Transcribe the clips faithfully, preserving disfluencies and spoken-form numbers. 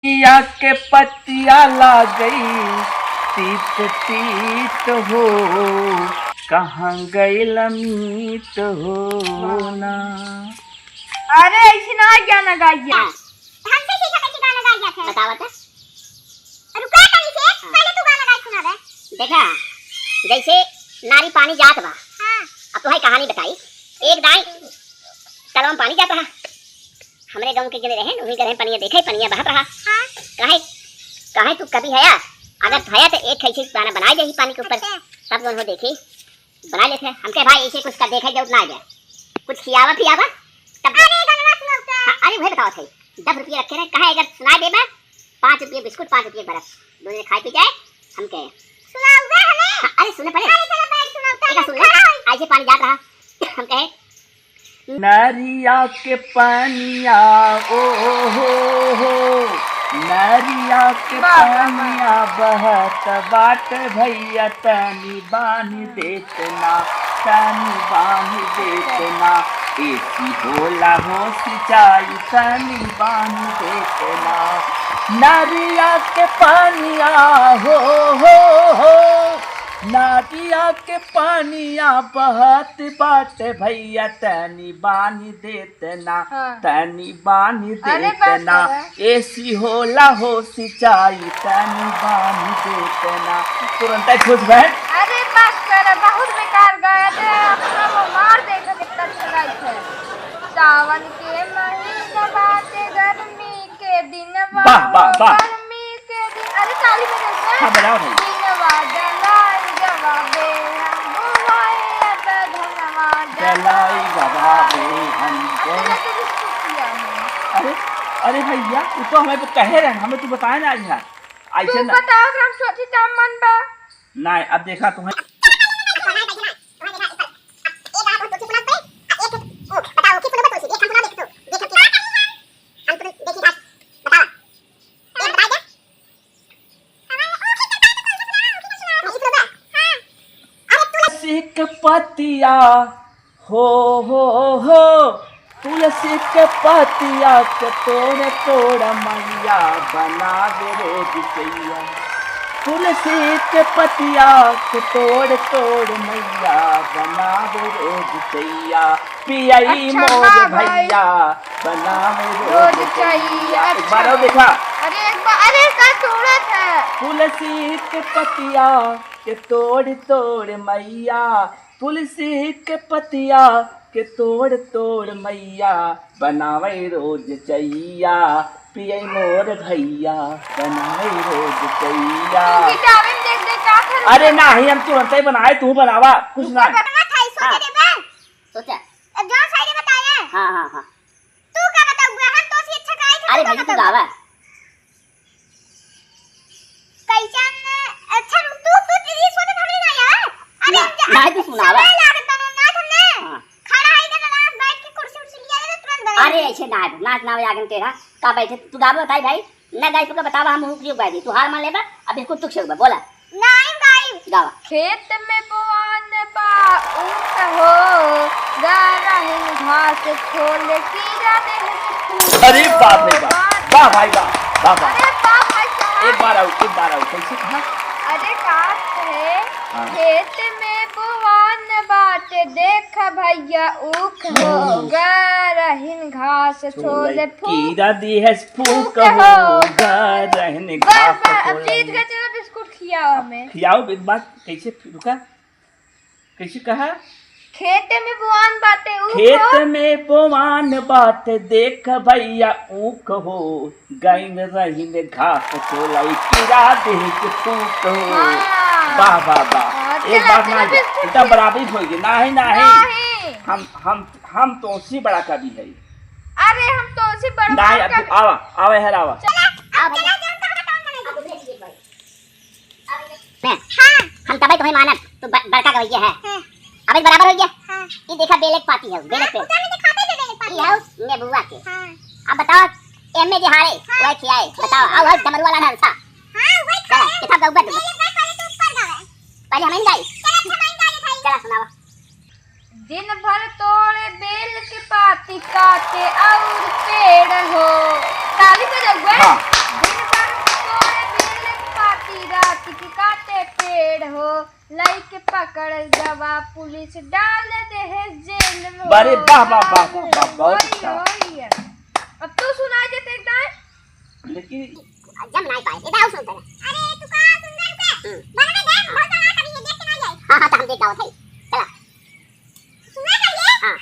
या के पतिया लागई तीत तीत हो, कहाँ गइल मीत हो ना। अरे, ऐसे ना गाना गाइया। हाँ। हमसे सीखा कैसे गाना गाइया थे। बतावा तो। रुका तनी से, हाँ। पहले तू गाना गाई सुना दे। देखा, जैसे नारी पानी जात बा। हाँ। अब तुहैं कहानी बताई। एक दाई कलवा में पानी जात रहा। हमरे गाँव के जने रहे, उहीं के रहे, पनिया देखे, पनिया बहत रहा। हाँ। कहे, कहे तू कभी हया, अगर हया तो एक ऐसे गाना बनाई दे पानी के ऊपर। अच्छा। तब जौन हो देखी, बनाई लेते हैं। हमके भाई ऐसे कुछ कर देखे जरूरत ना आ जाए, कुछ खियावा पियावा, तब अरे गाना सुनाओ तो। हाँ, अरे वही बताओ थे, दस रुपये रखे रहे, कहे अगर सुनाई देबा, पाँच रुपये बिस्कुट, पाँच रुपये बर्फ, दोनों खाए पी जाए, हमके सुनाओ बे हमें। हाँ, अरे सुने पहले। अरे चलो बैठ सुनाओ तो। एक सुन ले, खड़ा होई। ऐसे पानी जात रहा, हम कहे, नरिया के पनिया, ओ हो हो, नरिया के वाह, वाह, वाह। पनिया बहत बाट भैया, तनी बान्हि देत ना, तनी बान्हि देत ना, ऐसी होला हो सिंचाई, तनी बान्हि देत ना, नरिया के पनिया, हो हो हो। नदिया के पनिया बहत बाटे भैया, तनी बान्हि देत ना, हाँ। तनी बान्हि अरे देत बस ना, करा। ऐसी होला हो सिंचाई, तनी बान्हि देत ना। तुरंत खुश भए। अरे बस करा, बहुत बेकार गाया थे, अपना वो मार देखा कितना अच्छा गाई थे। सावन के महीना बाटे गर्मी के दिनवा वाह, वाह, हो वाह। गर्मी के दिन, अरे ताली बजाइए। हाँ, बजाओ भाई। दिनवा डलाई गवा बे हम बुआए अब धनवा डलाई गवा बे हम अब बुआए। तेरा तो कुछ किया है। अरे, अरे भैया, वो तो हमें तो कहे रहे, हमें तू बताए ना आज यार। तू ऐसे ना। बताओ, हम सोची था मन बा। नहीं, अब देखा तुम्हें। बताओ, की सुनो, बताओ, देख, हम सुना देख तो, देख, हम सुना। हम तुरंत देखी आज बतावा। ए, बताई दे। तुलसी के पतिया, हो, हो, हो, तुलसी के पतिया के तोड़, तोड़ मैया बनावे रोज चैया। तुलसी के पतिया के तोड़, तोड़ मैया बनावे रोज चैया। पियई अच्छा, मोर हाँ भाई। भैया, बनावे रोज रोज चैया। चैया। एक बार और अच्छा। देखा। अरे एक बार, अरे का तोड़त है? तुलसी के पतिया के तोड़ तोड़ मैया, तुलसी के पतिया के तोड़ तोड़ मैया, बनावे रोज चैया। पियई मोर भैया, बनावे रोज चैया। तू गिटारे में देख देख का कर अरे नहीं, हम तुरंते बनाए, तू बनावा, कुछ रुको, ना। बनावा था, सोचे हाँ। दे बे। सोचा। अब जौन शायरी बताया। हाँ, हाँ, हाँ। तू का बताऊ बे? हम तो से अच्छा गाई थे, अरे तू का भैया, तू बताऊ? गावा। कैसन, अच्छा, तू, तू, तू, ये सोचत हमरे ना यार। अरे, ना, हम जा-, ना, तू सुनावा। समय लागत बा, ना, ना, तुमने हाँ। खड़ा है इधर, ना, बैठ के कुर्सी उर्सी लिया, तो तुरंत बना अरे, दे। ऐसे ना, नाच ना आगे तेरा, का बैठे, तू गावा बताई भाई। ना गाई तो का बतावा, हम हुक जो गाई दी। तू हार मान लेबा, अब इसको तुक से होगा, बोला। नाई गाई। गावा। खेत में बोआन बा ऊख हो, गरहिन घास छोल कीरा देह से फूल अरे बाप रे बाप। हो। वाह भाई वाह, वाह वाह। अरे वाह भाई साहब। एक बार आऊ, एक बार आऊ, कैसे कहा? अरे का है? हाँ। खेत में बोआन बाटे देख भैया ऊख हो, हाँ। गरहिन घास छोल छोल फूल। कीरा देह फूक फूक हो, हो, गरहिन बस, घास बस, अब छोल। जीत गए, चलो बिस्कुट खियाओ हमें। खियाओ, एक बात, कैसे, रुका, कैसे कहा? खेत में बोआन बाटे ऊख हो। खेत में बोआन बाटे, देख भैया ऊख हो, गइन रहिन घास छोलाई, कीरा देह के फूक हो। हाँ। वाह, वाह, वाह। हाँ, एक चला, बात चला, ना, बिस्कुट एकदम खिया। बराबरी हो गई। नहीं, नहीं। नहीं। हम, हम हम तोसी बड़ा कवि है। अरे, हम तोसी बड़ा नहीं, अब कवि। आवा, आवा, हेर आवा। चला, अब चला, जाओ, कहाँ बताऊँ, कहाँ जाओ। मैं, हाँ। हम तबे तुम्हें मानब, तू ब-, बड़का कवि है। हाँ। अब बराबर हो गया। हाँ। ये देखा, बेले के पाती है, बेले हाँ, पे। उधर में दिखाते थे, बेले के पाती ये है। है नेबुआ के। हाँ। अब बताओ, एम में जे हारे, हाँ। वही खियाए। ठीक। बताओ, आओ, आओ, डमरू वाला ढांसा। हाँ, वही चला, खाए। कितना गौबत। बेले के पाती तो ऊपर गए। पहले हम ही गाई। चला, अच्छा, हम ही गाई, गाई। चला, सुनावा। दिन भर तोड़े बेल के पाती काटे और पेड़ हो। ताली बजाओ, हाँ। दिन पेड़ हो, लइके पकड़ गवा पुलिस, डाल देहे जेल में। अरे वाह, वाह, वाह, वाह, वाह, बहुत होई, अच्छा। होई। अब तू सुनाई देते एक दाएं। लेकिन जम नाई पाए, इधर आओ सुनते हैं। अरे, तू का सुन रहे थे? हम्म। बोलो ना, देख, बहुत बड़ा कभी ये देख के ना जाए। हाँ, हाँ, तो हम देख गाओ थे। चला। सुना चाहिए? हाँ।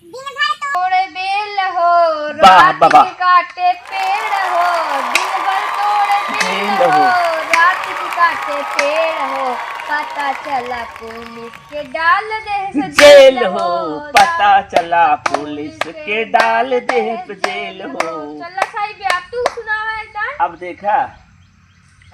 दिन भर तोड़े बेल हो, वाह, रात बाबा। के काटे पेड़ हो, दिन भर तोड़े बेल बेल हो, हो। रात के काटे पेड़ हो, पता चला पुलिस के डाल देहे जेल हो, पता चला पुलिस के डाल देहे जेल हो। चला साई बे, अब तू सुनावा एक दाएं। अब देखा।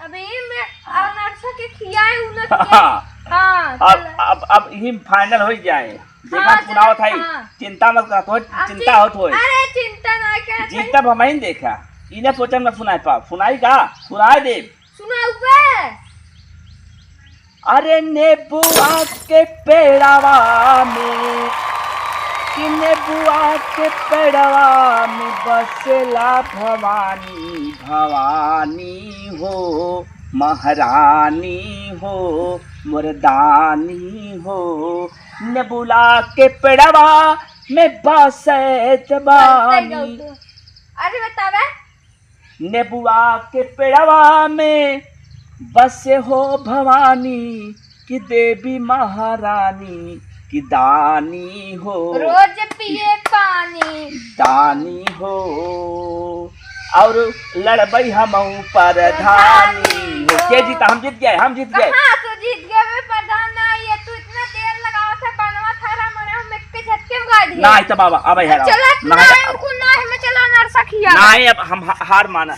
अब ये में अनरसा के खियाए उन्हें हाँ। हाँ, अब, चला। अब, अब यही final हो जाए। देखा, हाँ, सुनावत चला, है। हाँ। चिंता मत कर, तोहे अब चिंता चिं-, होत होए। अरे, चिंता ना कर, जीतब हम ही देखा। इन्हें सोचम ना फुनाए पा, फुनाई का? फुनाए दे। सुनाऊ बे। अरे नेबुआ के पेड़वा में, कि नेबुआ के पेड़वा में बसेला भवानी, भवानी हो, महारानी हो, मुरदानी हो। नेबुला के पेड़वा में बसत बानी। अरे बतावे। नेबुआ के पेड़वा में बसे हो भवानी, कि देवी महारानी, कि दानी हो। रोज पिए पानी। दानी हो। और लड़बई हमहू प्रधानी हो। के जीता? हम जीत गए, हम जीत गए। कहाँ तू जीत गए बे प्रधान? ना, ये तू इतना तेल लगावत है, बनवा थारा मने हम एक के झटके में गाड़ दिए। ना, तो बाबा, अब है चला, ना, ना, कुल ना है, मैं चला नरसा खिया। ना, अब हम हा-, हार माना।